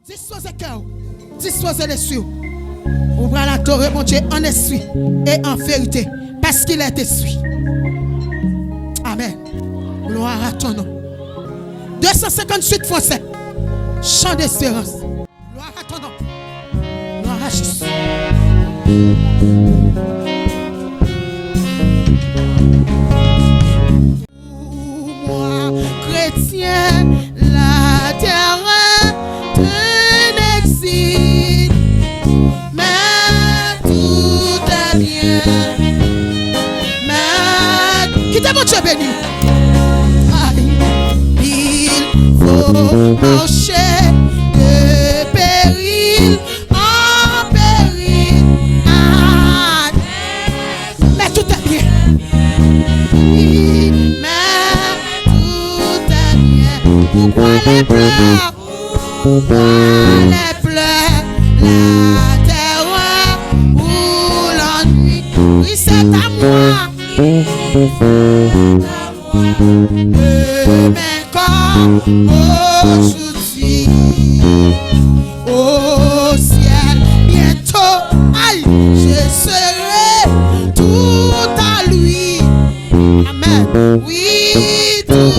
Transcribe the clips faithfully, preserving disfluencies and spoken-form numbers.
Dispoze kè w, dispoze lespri w. Ou pral adore Bondye an espri e an verite, paskil est espri. Amèn. Gloire à ton nom. De san senkantuit fransè. Chant d'espérance. Gloire à ton nom. Gloire à Jésus. Pour moi, chrétien, la terre est un exil, mais tout est bien. Mais, kite Bondye beni w. Ay, il faut marcher de péril en péril. Ay, mais tout est bien. Mais tout est bien. Pourquoi les pleurs? Pourquoi les pleurs? La terreur ou l'ennui. Oui, c'est à moi. Demain comme aujourd'hui, au ciel bientôt, aïe, je serai tout à lui. Amen. Oui, tout.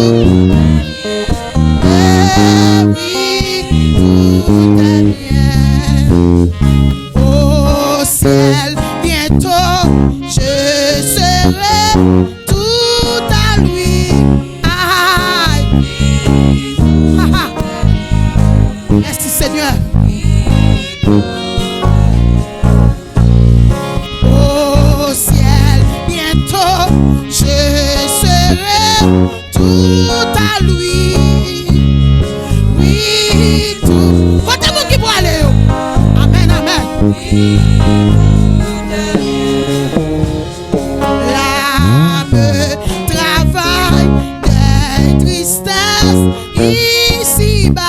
Eh oui, tout est bien. Au ciel bientôt, je serai tout à lui. Aïe. Ha, ha. Merci Seigneur. Au ciel bientôt, je serai tout à lui. Oui, tout. Kote moun ki prale yo? Amen, amen. L'âme travaille des tristesses ici-bas.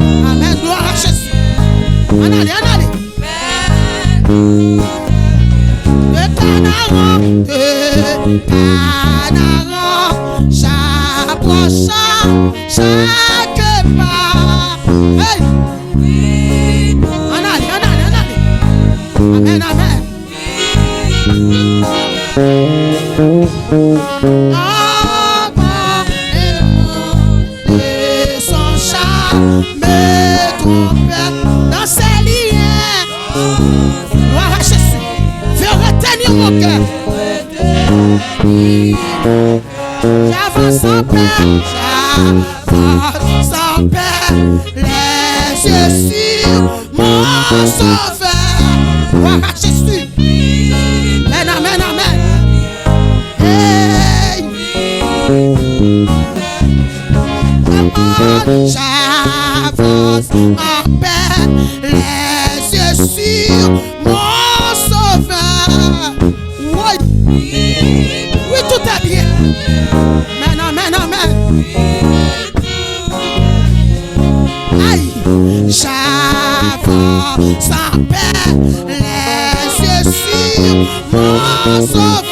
Amen, gloire à Jésus. Ann ale, ann ale. De Canaran, de Canaran, j'approche chaque pas. Hey! Ann ale, ann ale, ann ale. Amen, amen. Amen. Son charme trompeur dans ses liens. Gloire à Jésus. Viens retenir mon cœur. J'avance sans peur, j'avance sans peur. Les yeux sur mon sauveur. Gloire à Jésus. Amen, amen, amen. Hey. J'avance en paix, les yeux sur mon sauveur. Oui. Oui, tout est bien. Amen, amen, amen. Aïe. J'avance en paix, les yeux sur mon sauveur.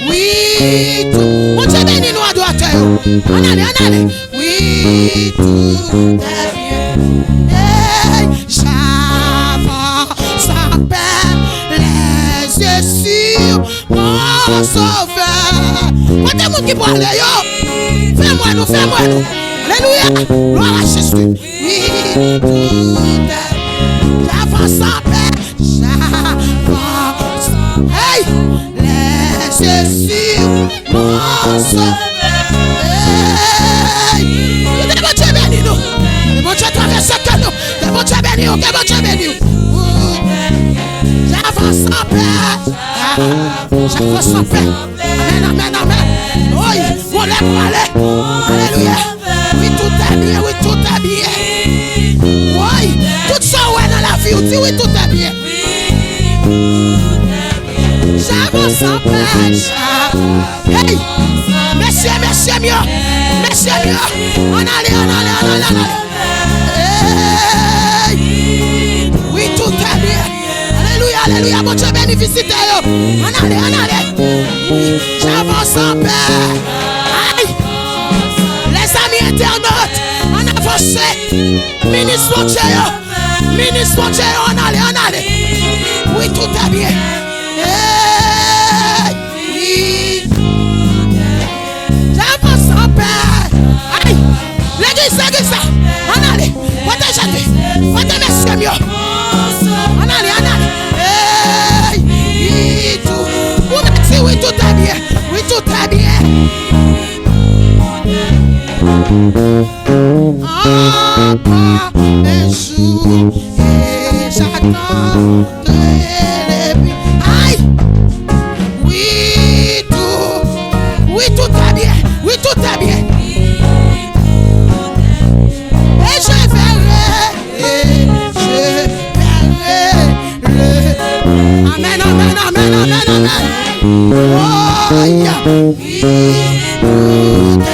Oui, tout. Bondye beni nou adoratè yo. Ann ale, ann ale. Oui, tout est bien. Hey, j'avance en paix, les yeux sur mon sauveur. Kote moun ki prale yo? Fè m wè nou, fè m wè nou. Alelouya. Gloire à Jésus. Oui, tout est bien. J'avance en paix. J'avance. Hey! Les yeux sur mon sauveur. Hey! Ke Bondye beni nou. Ke Bondye travèse kè nou. Ke Bondye beni w. Ke Bondye beni w. J'avance en paix. J'avance en paix. Amen, amen, amen. Oy, vòlè prale. Alelouya. Wi, tout est bien, wi, tout est bien. Woy, tout sa w wè nan lavi w, di wi, tout est bien. J'avance en paix. Hey! Mesye, mesye m yo. Mesye m yo. Ann ale, ann ale, ann ale, ann ale. Hey! Wi, tout est bien. Alelouya, alelouya. Bondye beni vizitè yo. Ann ale, ann ale. Wi, j'avance en paix. Ay! Les amis entènot, ann avanse. Minis Bondye yo, minis Bondye yo, ann ale, ann ale. Wi, tout est bien. Hey, wi. J'avance en paix. Ay, legliz, legliz la, ann ale. Pote jete, pote mesye m yo. Ann ale, ann ale. Hey, wi, tout. Ou mèt di wi, tout est bien. Wi, tout est bien. Ankò un jour, et j'attendrai le but. Ay! Oui, tout, oui, tout est bien. Oui, tout est bien. Et je verrai, et je verrai le. Amen, amen, amen, amen, amen. Oh, yeah. Oui, tout est.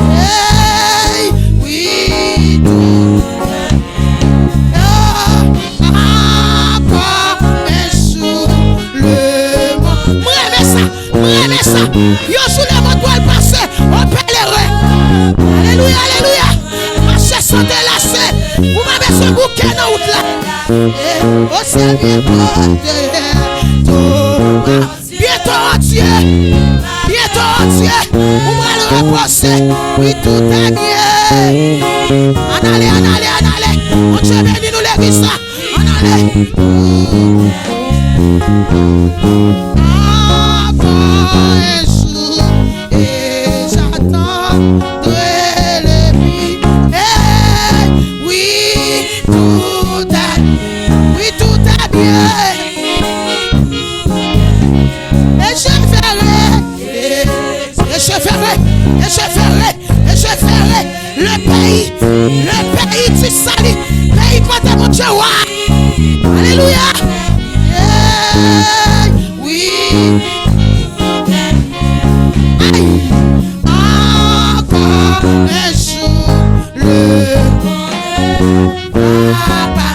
Hey, oui, tout est. Oh, ankò un jour, le monde. Mwen renmen sa, mwen renmen sa. Yon jou lemonn pral pase, o pèleren. Alelouya, alelouya. Mache san te lase. Ou pa bezwen bouke nan wout la. E o syèl byen pwòch, tou. Bientôt en Dieu, bientôt en Dieu, ou pral repoze. Oui, tout est bien. Ann ale, ann ale, ann ale. Bondye beni nou legliz la. Ann ale. Ankò un jour, et j'attendrai le but. Hey, oui, tout est, oui, tout est bien. Et je verrai, et je verrai, et je verrai, et je verrai le pays, le pays du salut, peyi kote Bondye wa. Alelouya. Hey, oui. Ay. Ankò un jour, le monde. Papa,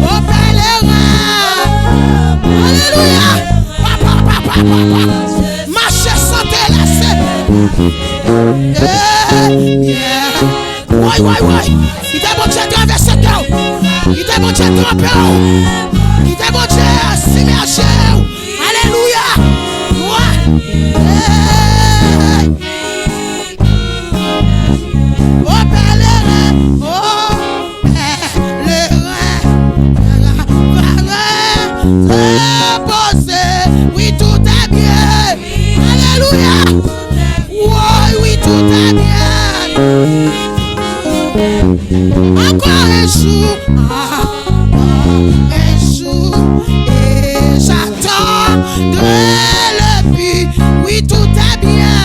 o pèleren. Alelouya. Papa, papa, papa. Mache san te lase. Eh, yeah. Woy, woy, woy. Kite Bondye travèse kè w. Kite Bondye tranpe w. Kite Bondye simèje w. Alelouya. Woy. Hey. O pèleren, o pèleren, pèleren, repoze, wi, tout est bien. Alelouya. Woy, wi, tout est bien. Encore un jour, encore un jour, et j'attendrai le but. Wi, tout est bien.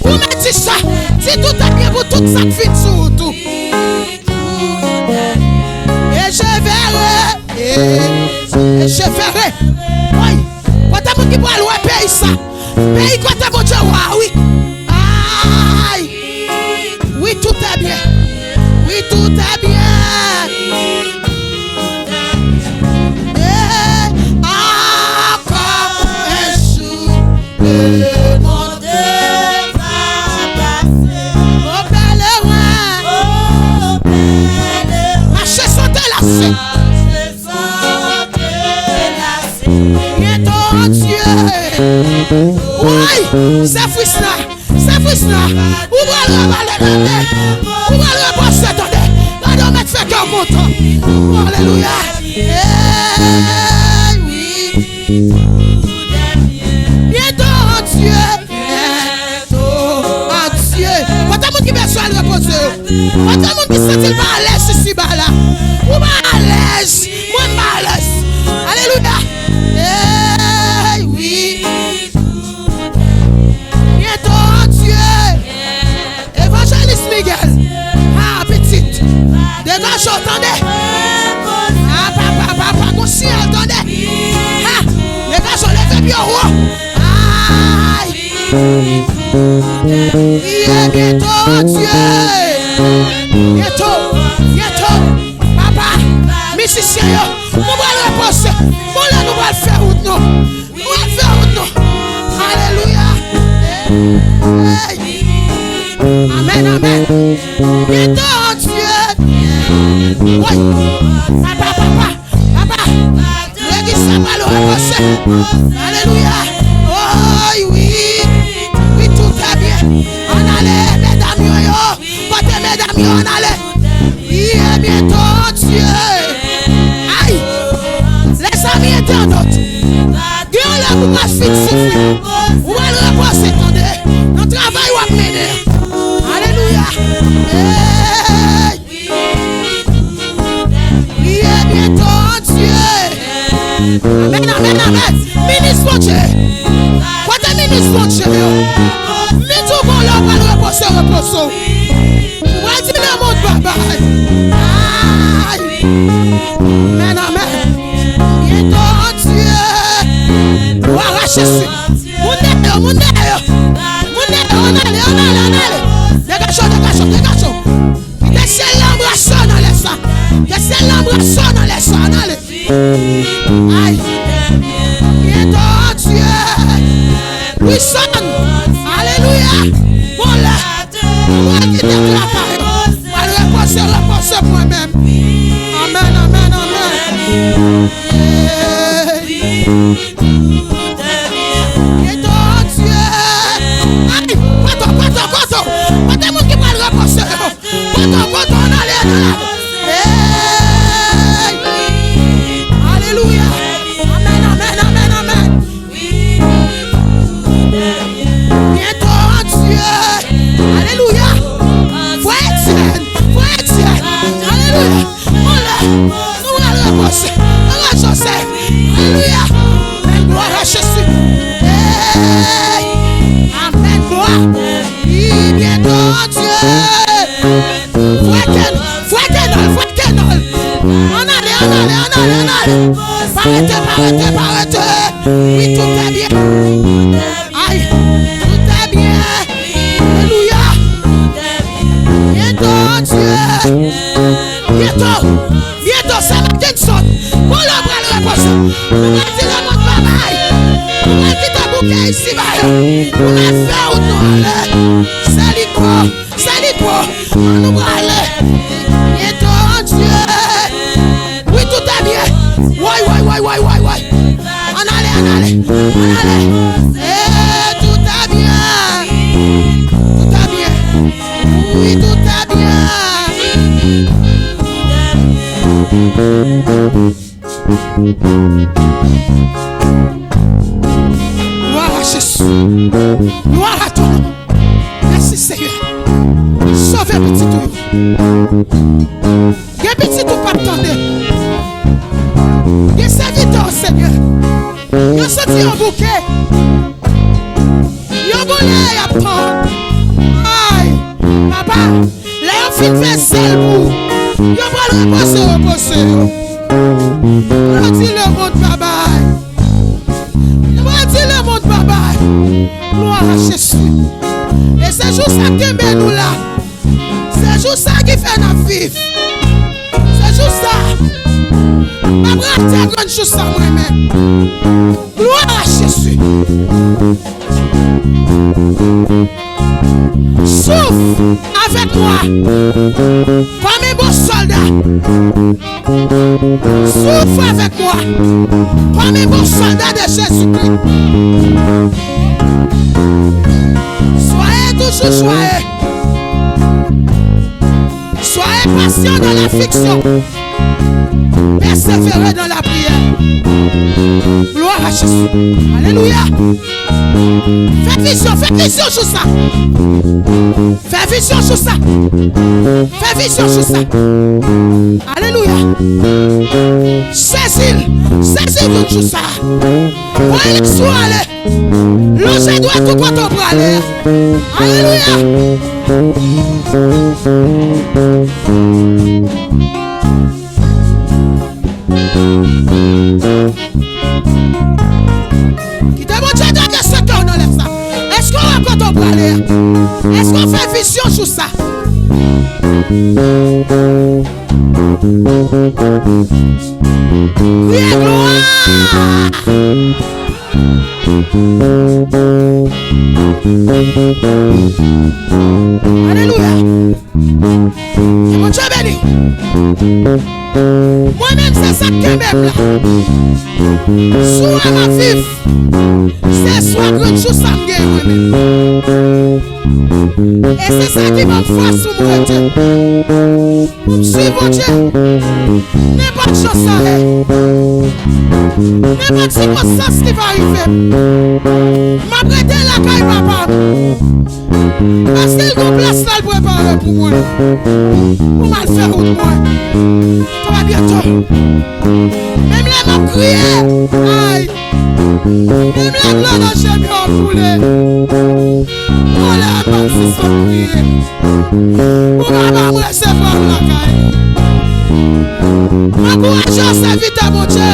Ou mèt di sa, di tout est bien pou tout sa k fin sou ou tou. Et je verrai, et je verrai. Woy, kote moun ki pral wè peyi sa? Peyi kote Bondye wa, wi. Ay, wi, tout est bien. Wi, tout est bien. Et encore un jour, le monde va passer. O pèleren. O pèleren. Mache san te lase. Mache san te lase. Bientôt en Dieu. Woy, se fris la. Se fris la. Ou pral ravale tande. Ou pral repoze tande. Gade w mèt fè kè w kontan. Alelouya. Hey, wi. Bientôt en Dieu. Bientôt en Dieu. Kote moun ki bezwen al repoze yo? Kote moun ki santi l pa alèz isi ba la? Ou pa alèz. Mwen m pa alèz. Alelouya. Hey, wi. Bientôt en Dieu. Evanjelis Miguel. Ah, pitit. Degaje w tande. Ah, papa, papa, gon siyal tande. Ah, degaje w, leve pye w wo. Ay. Priye bientôt, Dieu. Bientôt, bientôt. Papa, mizisyen yo, nou pral repoze. Bon, lè nou pral fè wout nou. Ou ap fè wout nou. Alelouya. Hey. Amèn, Amèn, amèn. Bientôt, Dieu. Woy. Papa, papa, papa. Legliz sa pral repoze. Alelouya. Woy, wi. Wi, tout est bien. Ann ale, medam yo, yo. Kote medam yo, ann ale. Bientôt, Dieu. Ay. Lèzanmi entènot. Gen yon lè ou pral fin soufri. Ou pral repoze, tande. Nan travay w ap mennen. Alelouya. Hey. Priye bientôt, Dieu. Amèn, amèn, amèn. Minis Bondye. Kote minis Bondye yo? Li di w gon lè w pral repoze, repoze w. Ou pral di lemonn babay. Ay. Amèn, amèn. Bientôt, Dieu. Glwa a Jezi. Moun dèyè yo, moun dèyè yo. Moun dèyè yo, ann ale, ann ale, ann ale. Degaje w, degaje w, degaje w. Kite syèl la anbrase w nan lè sa. Kite syèl la anbrase w nan lè sa, ann ale. Ay. Bientôt, Dieu. Wi, sòn. Alelouya. Bon, lè. Mwen kite travay. Mwen repoze, repoze mwen menm. Amèn, amèn, amèn. Hey. Bientôt, Dieu. Ay, kote w, kote w, kote w? Kote moun ki pral repoze yo? Kote w, kote w? Ann ale, ann ale. Hey. Alelouya. Amèn, amèn, amèn, amèn. Bientôt, Dieu. Alelouya. Frè Etienne, frè Etienne. Alelouya. Anlè. Nou pral repoze. Anlè Joseph. Alelouya. Amèn. Glwa a Jezi. Hey. Amèn. Glwa. Wi, bientôt, Dieu. Frè Ken-, frè Kenòl, frè Kenòl. Ann ale, ann ale, ann ale, ann ale. Pa rete, pa rete, pa rete. Wi, tout est bien. Ay, tout est bien. Alelouya. Bientôt, Dieu. Bientôt. Bientôt, sè Mackenson. Bon, lè w pral repoze. Nou pral di lemonn babay. Nou pral kite bouke isi ba yo. Nou pral fè wout nou ale. Sè Liko. Sè Liko, ann nou prale. Bientôt, Dieu. Wi, tout est bien. Woy, woy, woy, woy, woy, woy. Ann ale, ann ale, ann ale. Eh, tout est bien. Tout est bien. Wi, tout est bien. Glwa a Jezi. Glwa a ton non. Mèsi, Seyè. Sove pitit ou yo. Gen pitit ou p ap tande. Gen sèvitè w, Seyè. Yo soti yon bouke. Yo gon lè y ap tann. Ay, papa, lè yo fin fè sèl pou ou, yo pral repoze, repoze yo. Yo di lemonn babay. Yo pral di lemonn babay. Glwa a Jezi. E se jou sa kenbe nou la. Se jou sa ki fè n ap viv. Se jou sa. M ap rate grenn jou sa mwen menm. Glwa a Jezi. Souffre avec moi comme un bon soldat. Souffre avec moi comme un bon soldat de Jésus-Christ. Soyez toujours joyeux. Soyez patient dans l'affliction. Persévérez dans la prière. Gloire à Jésus. Alléluia. Fè vizyon, fè vizyon sou sa. Fè vizyon sou sa. Fè vizyon sou sa. Alelouya. Sezi l. Sezi l sou sa. Voye l sou ale. Lonje dwèt ou kote w prale a. Alelouya. Kite Bondye gade sèkè w nan lè sa. Èske w wè kote w prale a? Èske w fè vizyon sou sa? Kriye glwa! Alelouya. Ke Bondye beni. Mwen menm, se sa k kenbe m la. Sou a m ap viv. Se espwa grenn jou sa m gen mwen menm. E se sa ki ban m fòs pou m rete. Pou m swiv Bondye. Nenpòt jan sa ye. Nenpòt sikonstans ki va rive m. M ap rete lakay papa m. Paske l gon plas la l prepare pou mwen. Pou m al fè wout mwen. Trè byento. Menm lè m ap kriye. Ay. Menm lè dlo nan je m yo ap koule. Mwen lè m ap sispann kriye. Pou papa m resevwa m lakay li. Ankouraje w sèvitè Bondye.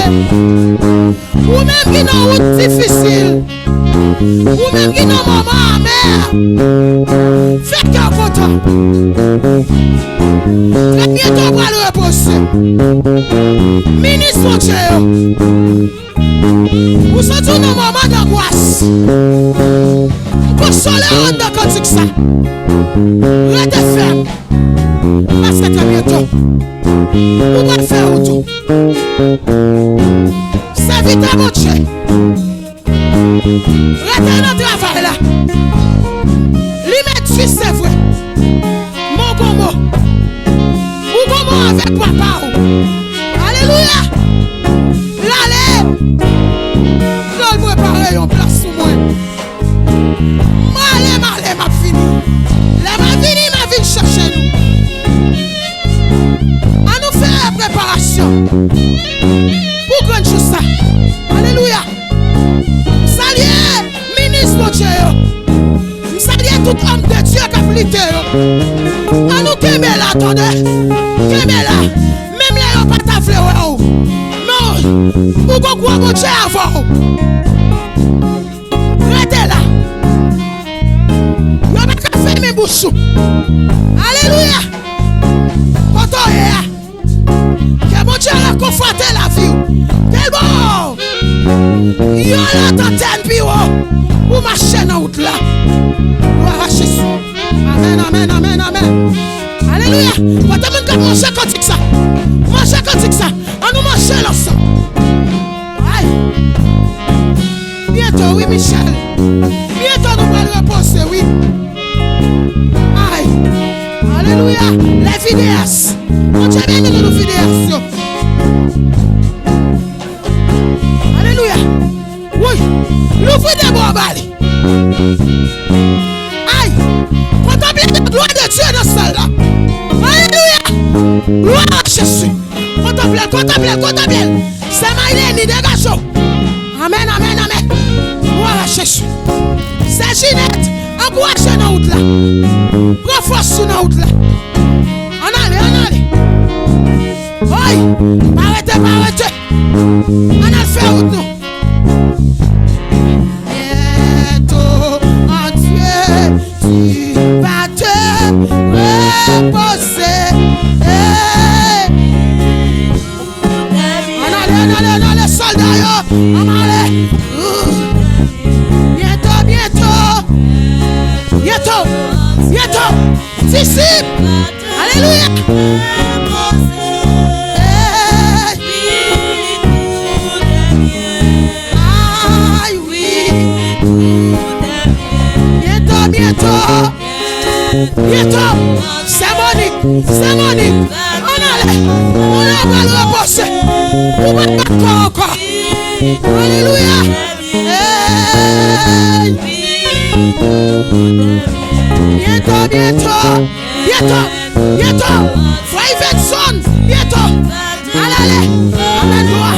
Ou menm ki nan wout difisil. Ou menm ki nan moman amè. Fè kè w kontan. Trè byento w pral repoze. Minis Bondye yo. Ou santi w nan moman dangwas. M konsole w anndan kantik sa. Rete fèm. Paske trè byento, ou pral fè wout ou. Sèvitè Bondye, rete nan travay la. Li mèt di se vre. Men w gon mo. Ou gon mo avèk papa w. Alelouya. L ale. L al prepare yon plas pou mwen. M ale, m ale, m ap vini. Lè m ap vini, m ap vin chèche nou. An nou fè preparasyon pou grann jou sa. Alelouya. M salye minis Bondye yo. M salye tout òm de Dye k ap lite yo. An nou kenbe la, tande. Kenbe la. Menm lè yo pa ta vle wè w. Men w gon gwo Bondye avè w. Rete la. Yo pa ka fèmen bouch ou. Alelouya. Kote w ye a. Ke Bondye rekonfòte lavi w. Ke l ba w yon lòt antèn pi wo pou w mache nan wout la. Glwa a Jezi. Amèn, amèn, amèn, amèn. Alelouya. Kote moun k ap manje kantik sa? Manje kantik sa. An nou manje l ansanm. Ay. Byento, wi, Michel. Byento, nou pral repoze, wi. Ay. Alelouya. Les vidéastes. Bondye beni nou, nou vidéas yo. Alelouya. Wi. Louvri de bra w ba li. Ay. Kontanple la gloire de Dieu nan sal la. Alelouya. Glwa a Jezi. Kontanple l, kontanple l, kontanple l. Sè Maylene, degaje w. Amèn, amèn, amèn. Glwa a Jezi. Sè Jinèt, ankouraje nan wout la. Pran fòs ou nan wout la. Ann ale, ann ale. Oy, pa rete, pa rete. Ann al fè wout nou. Bientôt en Dieu, tu vas te reposer. Hey. Ann ale, ann ale, ann ale, sòlda yo. Ann ale. Bientôt, bientôt. Bientôt, bientôt. Disip. Alelouya. Hey. Ay, wi. Bientôt, bientôt. Byento, sè Monik, sè Monik, ann ale. Ou la pral repoze. Ou pral bat kò ankò. Alelouya. Hey. Byento, byento, byento, byento. Frè Ivenson, byento. Al ale. Amèn, glwa.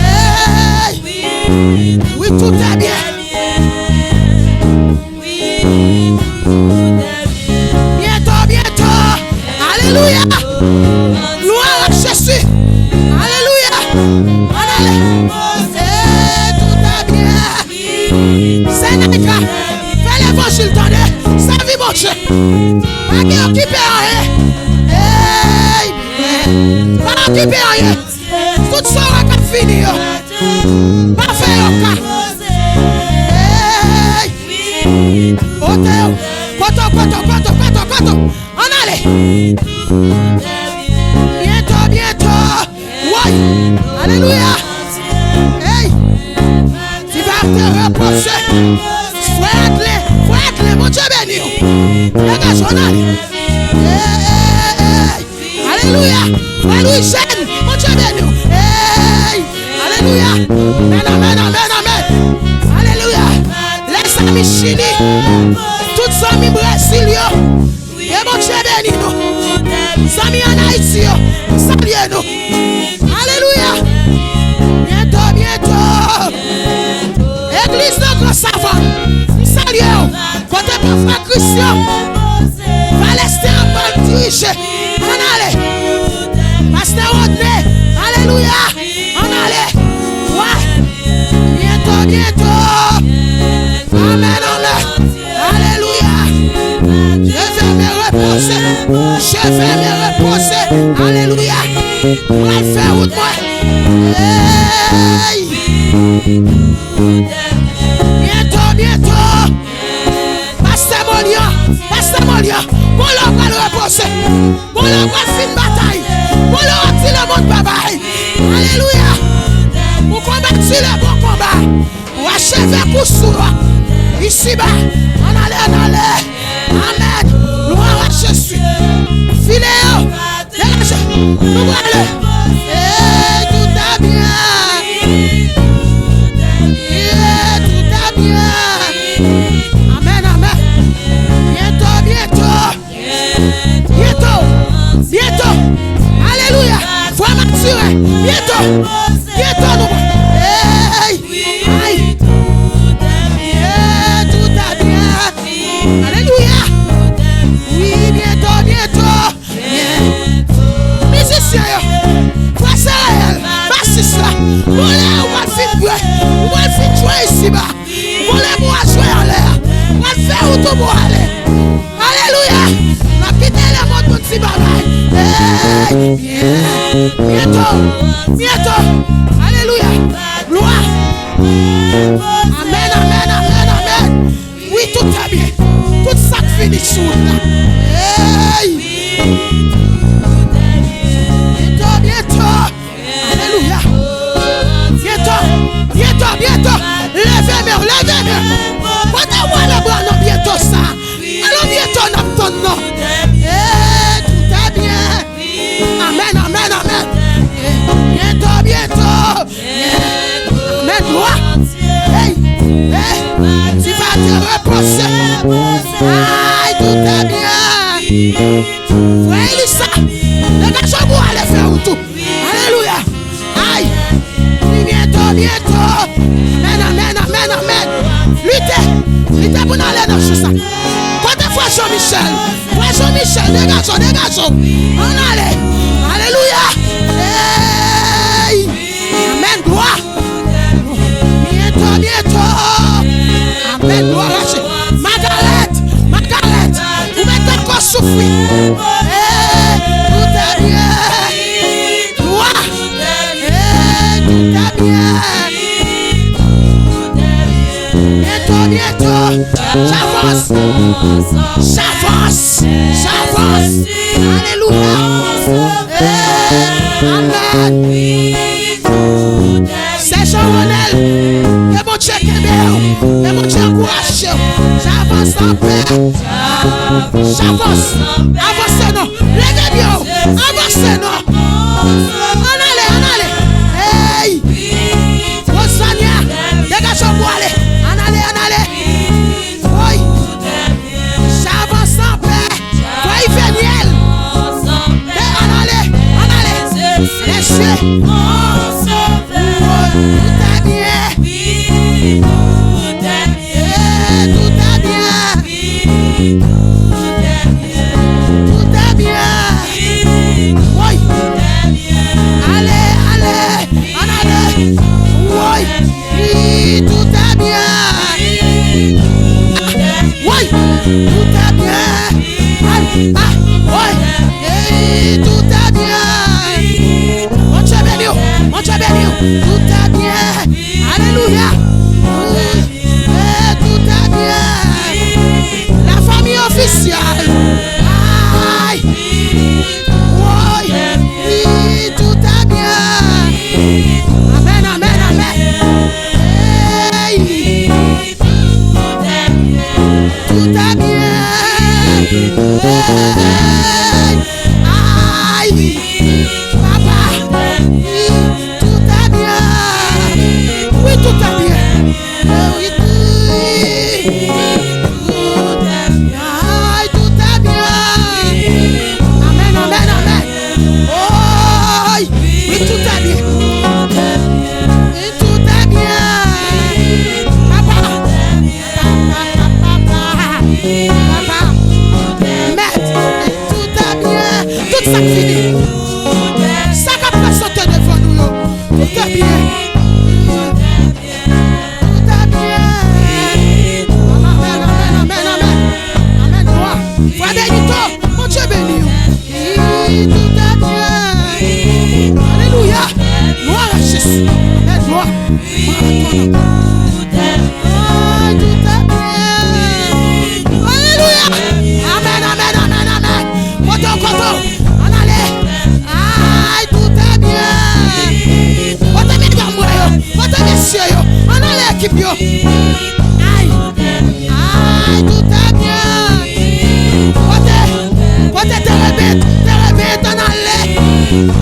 Hey. Wi, tout est bien. Byento, byento. Alelouya. Glwa a Jezi. Alelouya. Ann ale. Tout est bien. Sè Naika, fè levanjil tande. Sèvi Bondye. Pa gen okipe anyen. Hey. Pa okipe anyen. Tout sa w wè k ap vini yo. Pa fè yo ka. Hey! Kote w? Kote w, kote w, kote w, kote w, kote w? Ann ale. Byento, byento. Woy! Alelouya! Hey! Ti va te repoze. Frè Adlen, frè Adlen, Bondye beni w. Degaje w, ann ale. Hey, hey, hey. Alelouya! Frè Louis Jeune, Bondye beni w. Hey! Alelouya! Amèn, amèn, amèn, amèn. Alelouya! Lèzanmi Chili, tout zanmi Brezil yo, ke Bondye beni nou. Zanmi ann Ayiti yo, m salye nou. Alelouya! Byento, byento. Egliz nan Gran Savann, m salye w. Kote pafè Krisyan, Valestin ap dirije. Ann ale. Pastè Rodney, alelouya. Ann ale. Wa. Byento, byento. Amèn, amèn. Alelouya. Je vais me reposer. Je vais me reposer. Alelouya. Mwen fè wout mwen. Hey. Byento, byento. Pastè Molian, pastè Molian, bon lè w pral repoze, bon lè w pral fin batay, bon lè w di lemonn babay. Alelouya. Ou konbati le bon konba, ou acheve kous ou a isiba. Ann ale, ann ale. Amèn. Glwa a Jezi. File yo. Degaje. Nou prale. Hey, tout a byen. Hey, tout a byen. Amèn, amèn. Byento, byento. Byento. Byento. Alelouya. Frè Mathurin. Byento. Byento nou. Hey. Ay. Hey, tout a byen. Alelouya. Wi, byento, byento. Mizisyen yo, frè Sereyèl, basis la, bon lè ou pral fin jwe, ou pral fin jwe isiba, bon lè pou w al jwe anlè a, ou pral fè wout ou pou w ale. Alelouya! N ap kite lemonn pou n di babay. Hey! Byento! Byento! Alelouya! Glwa! Amèn, amèn, amèn, amèn! Wi, tout a byen. Tout sa k fini sou wout la. Hey! Byento, byento. Alelouya. Byento, byento, byento. Leve men w, leve men w. Kote w ale pran nan byento sa? Alò byento n ap tann non. Hey, tout a byen. Amèn, amèn, amèn. Byento, byento. Amèn, glwa. Hey, hey. Ti va te repoze. Ay, tout a byen. Frè Elisa, degaje w pou w ale fè wout ou. Alelouya. Ay. Byento, byento. Amèn, amèn, amèn, amèn. Lite. Lite pou n ale nan jou sa. Kote frè Jean Michel? Frè Jean Michel, degaje w, degaje w. Ann ale. Alelouya. Hey. Amèn, glwa. Byento, byento. Amèn, glwa a Jezi. Magarèt, Magarèt, ou mèt ankò soufri. Hey, tout a byen. Glwa. Hey, tout a byen. Byento, byento. J'avance. J'avance. J'avance. Alelouya. Hey, amèn. Sè Jean Ronel, ke Bondye kenbe w, ke Bondye ankouraje w. J'avance en paix. J'avance. Avanse non. Leve pye w. Avanse non. Ann ale, ann ale. Hey! Rosania, degaje w pou ale. Ann ale, ann ale. Woy! J'avance en paix. Frè Iveniel. Hey, ann ale, ann ale. Mesye. Woy, tout a byen. Hey, tout a byen. Tout a byen. Woy. Ale, ale, ann ale. Woy. Wi, tout a byen. Woy, tout a byen. Ay, ah, woy. Wi, tout a byen. Bondye beni w, Bondye beni w. Tout a byen. Ay, papa, wi, tout est bien. Wi, tout est bien. Wi, tout est bien. Ay, tout est bien. Amèn, amèn, amèn. Oy, wi, tout est bien. Wi, tout est bien. Papa, papa, papa, papa, mèt, tout est bien. Tout sa k fini. Sa k ap prezante devan nou yo. Tout est bien. Tout est bien. Amèn, amèn, amèn, amèn. Amèn, glwa. Frè Benito, Bondye beni w. Tout est bien. Alelouya. Glwa a Jezi. Amèn, glwa. Glwa a ton non. Ay, tout est bien. Alelouya. Amèn, amèn, amèn, amèn. Kote w, kote w. Ann ale. Ay, tout est bien. Kote medam mwen yo? Kote mesye yo? Ann ale ekip yo. Ay, ay, tout est bien. Kote, kote terebent, terebent, ann ale.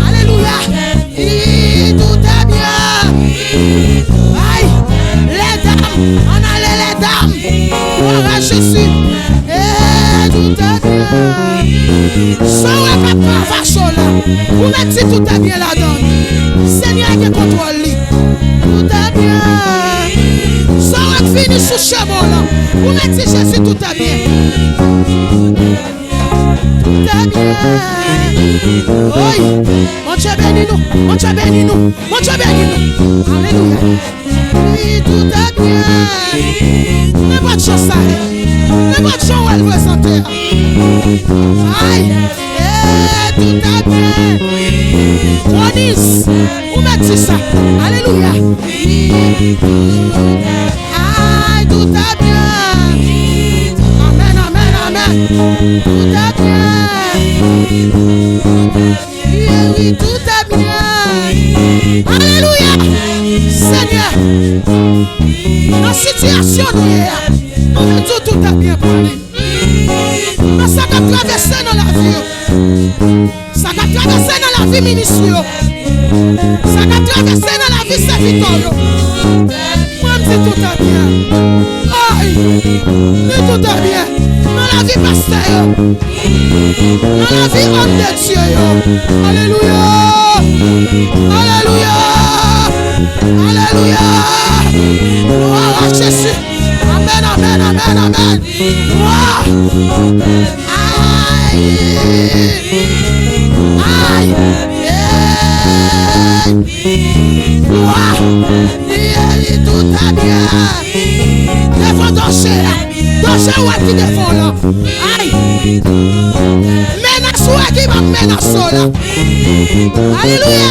Alelouya. Wi, tout est bien. Ay, lèdam, ann ale lèdam. Glwa a Jezi. E tout est bien. Sa w wè k ap kravache w la, ou mèt di tout est bien ladan l. Senyè a gen kontwòl li. Tout est bien. Sa w wè k vini sou chemen w la, ou mèt di Jezi tout est bien. Tout est bien. Oy, Bondye beni nou, Bondye beni nou, Bondye beni nou. Alelouya. Wi, tout est bien. Nenpòt jan sa ye, nenpòt jan w wè l prezante a. Ay, e tout est bien. Ronis, ou mèt di sa. Alelouya. Wi, tout est bien. Ay, tout est bien. Amèn, amèn, amèn. Tout est bien. Wi, wi, tout est bien. Alelouya. Senyè, nan sitiyasyon nou ye a, nou vle di w tout est bien pou li. Nan sa k ap travèse nan lavi yo. Sa k ap travèse nan lavi minis ou yo. Sa k ap travèse nan lavi sèvitè w yo. Mwen, m di tout est bien. Ay, di tout est bien. Nan lavi pastè yo. Nan lavi òm de Dye yo. Alelouya. Alelouya. Alelouya. Glwa a Jezi. Amèn, amèn, amèn, amèn. Glwa. Ay. Ay. Ey. Glwa. Li, li tout est bien. Devan danje a. Danje w wè ki devan w lan. Ay. Menas ou wè ki ban menas w lan. Alelouya.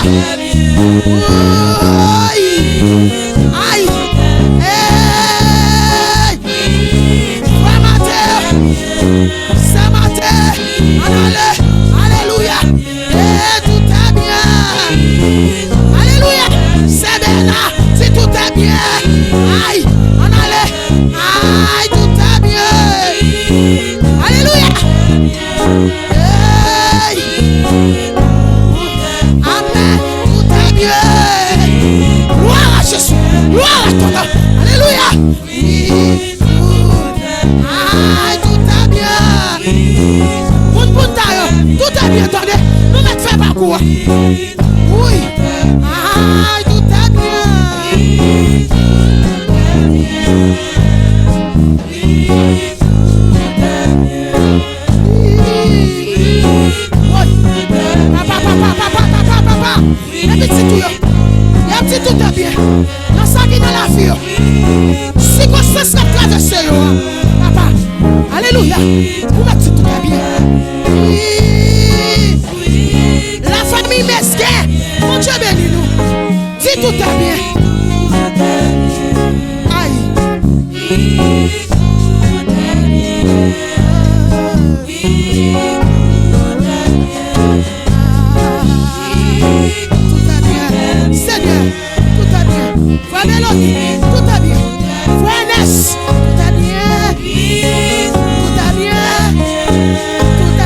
Woy. Ay. Ey. Frè Mateo. Sè Mateo. Ann ale. Alelouya. E tout est bien. Alelouya. Sè Bèna, di tout est bien. Ay, ann ale. Ay, tout est bien. Alelouya. Ey. Amèn. Tout est bien. Glwa a Jezi. Glwa a ton non. Alelouya. Ay, tout est bien. Moun Punta yo, tout est bien, tande. Nou mèt fè pakou a. Wi. Ay, tout est bien. Woy. Papa, papa, papa, papa, papa. E pitit ou yo, y ap di tout est bien. Nan sa ki nan lavi yo, sikonstans k ap travèse yo a, papa, alelouya, ou mèt di tout est bien. Lafanmi Mesgen, Bondye beni nou. Di tout est bien. Ay. Tout est bien. Senyè, tout est bien. Frè Melody, tout est bien. Frè Ernest, tout est bien. Tout est bien. Tout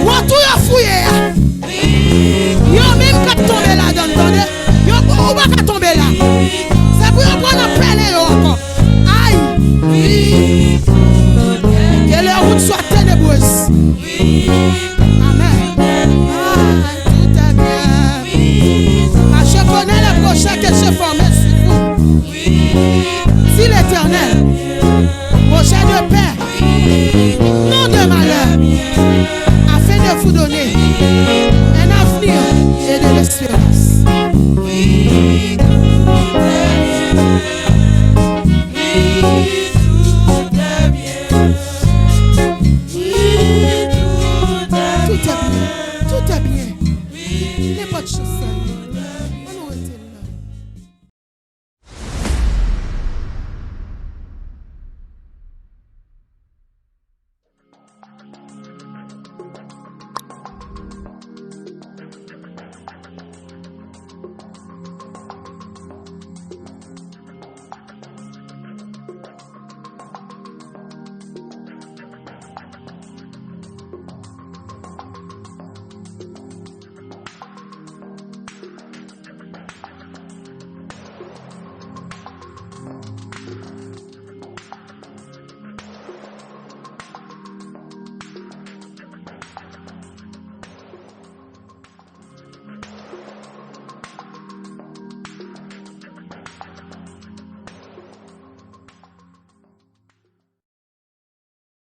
Wotou yo fouye a. Yo menm k ap tonbe ladan l, tande. Yo, ou pa ka tonbe la. Se pou yo pran nan pèlen yo ankò. Ay! Que leur route soit ténébreuse. Amen. Ay, tout est bien. Car je connais les projets que j'ai formés sur vous, dit l'Éternel. Projet de paix, non de malheur, afin de vous donner un avenir et de l'espérance. Tout est bien, tout est bien. Nenpòt chans sa ye, ann nou rete la.